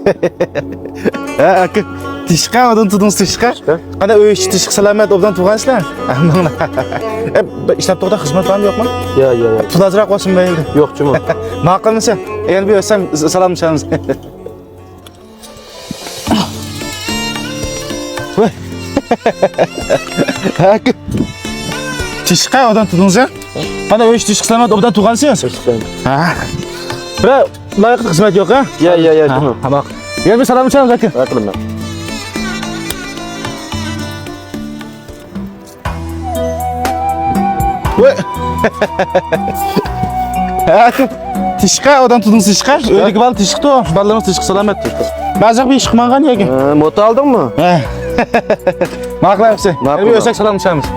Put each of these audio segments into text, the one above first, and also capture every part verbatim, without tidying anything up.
ھە، ئاكا. تىشقا، ئادەم تۇدۇڭ تىشقا. تىشقا. قانداق ئۆي ئىچى تىشقا سالامەت، ئوبدان تۇرغانسىلەر؟ ئە، ئىشلەپ توختاپ خىزمەت بارمۇ يوقمۇ؟ يا، يا، يا. پۇل ئازراق بولسۇن مەيلى. يوق، جۇمۇ. ماقۇلمۇ سەن؟ يەنە بىر ئۆتسەم سالاملىشارمىز. ۋاي. ھە، ئاكا. تىشقا، ئادەم تۇدۇڭ سىلەر؟ قانداق ئۆي ئىچى تىشقا سالامەت، ئوبدان تۇرغانسىلەر؟ ھە. بىراق، لايىقلىق خىزمەت يوق، ھە؟ يا، يا، يا، ھە، جۇمۇ. ھە، ماقۇل. يەنە بىر سالاملىشارمىز، ئاكا. ۋاي. ھە، تىشقا، ئادەم تۇدۇڭ تىشقا. ئۆيدىكى بالا تىشقا تۇ. بالىلىرىمىز تىشقا سالامەت. بەزى بىر ئىش قىلمىغان ياكى؟ ھە، موتا ئالدىڭمۇ؟ ھە. ماقۇل ئەمسە. ماقۇل. بىر ئۆتسەك سالاملىشارمىز.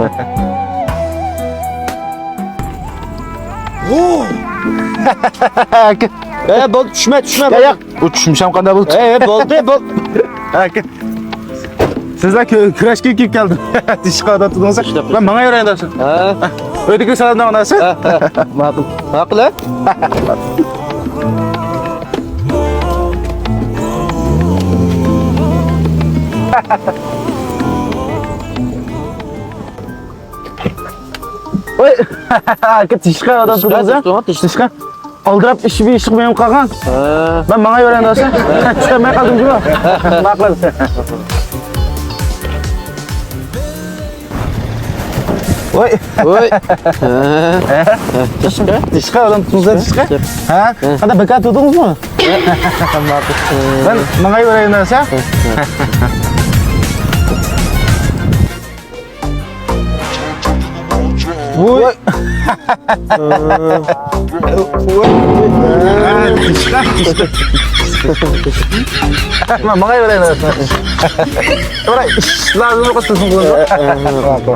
ھە، بولدى، چۈشمە، چۈشمە. ياق، ياق. ئۇ چۈشمىسەم قانداق بولدى؟ ھە، بولدى، بولدى. ئاكا. سىزلەر كۆ-، كۈرەشكە كېلىپ كەلدىم. تىشقا ئادەم تۇتۇڭسا. مەن ماڭا يۈرەيىن دەپسىز. ھە. ئۆيدىكى سالامدىن ئاڭلارسىز. ھە، ھە. ماقۇل. ماقۇل، ھە؟ ۋاي. ئاكا، تىشقا ئادەم تۇتۇڭسا. تىشقا، تىشقا. ئالدىراپ ئىشى بىر ئىشلىق مېڭىپ قالغان. ھە. مەن ماڭا يۈرەيدىسەن. چىقارماي قالدىم جۇمۇ. ماقۇل. ۋاي. ۋاي. ھە. تىشقا. تىشقا، ئادەم تۇتۇڭسا تىشقا. ھە؟ قانداق بىكار تۇتتىڭىزمۇ؟ ماقۇل. مەن ماڭا يۈرەيدىسەن. ۋوي. ماڭا بېرەيلى. بىراق ئىش لازىم يوق، سىزنىڭ قولىڭىزدا.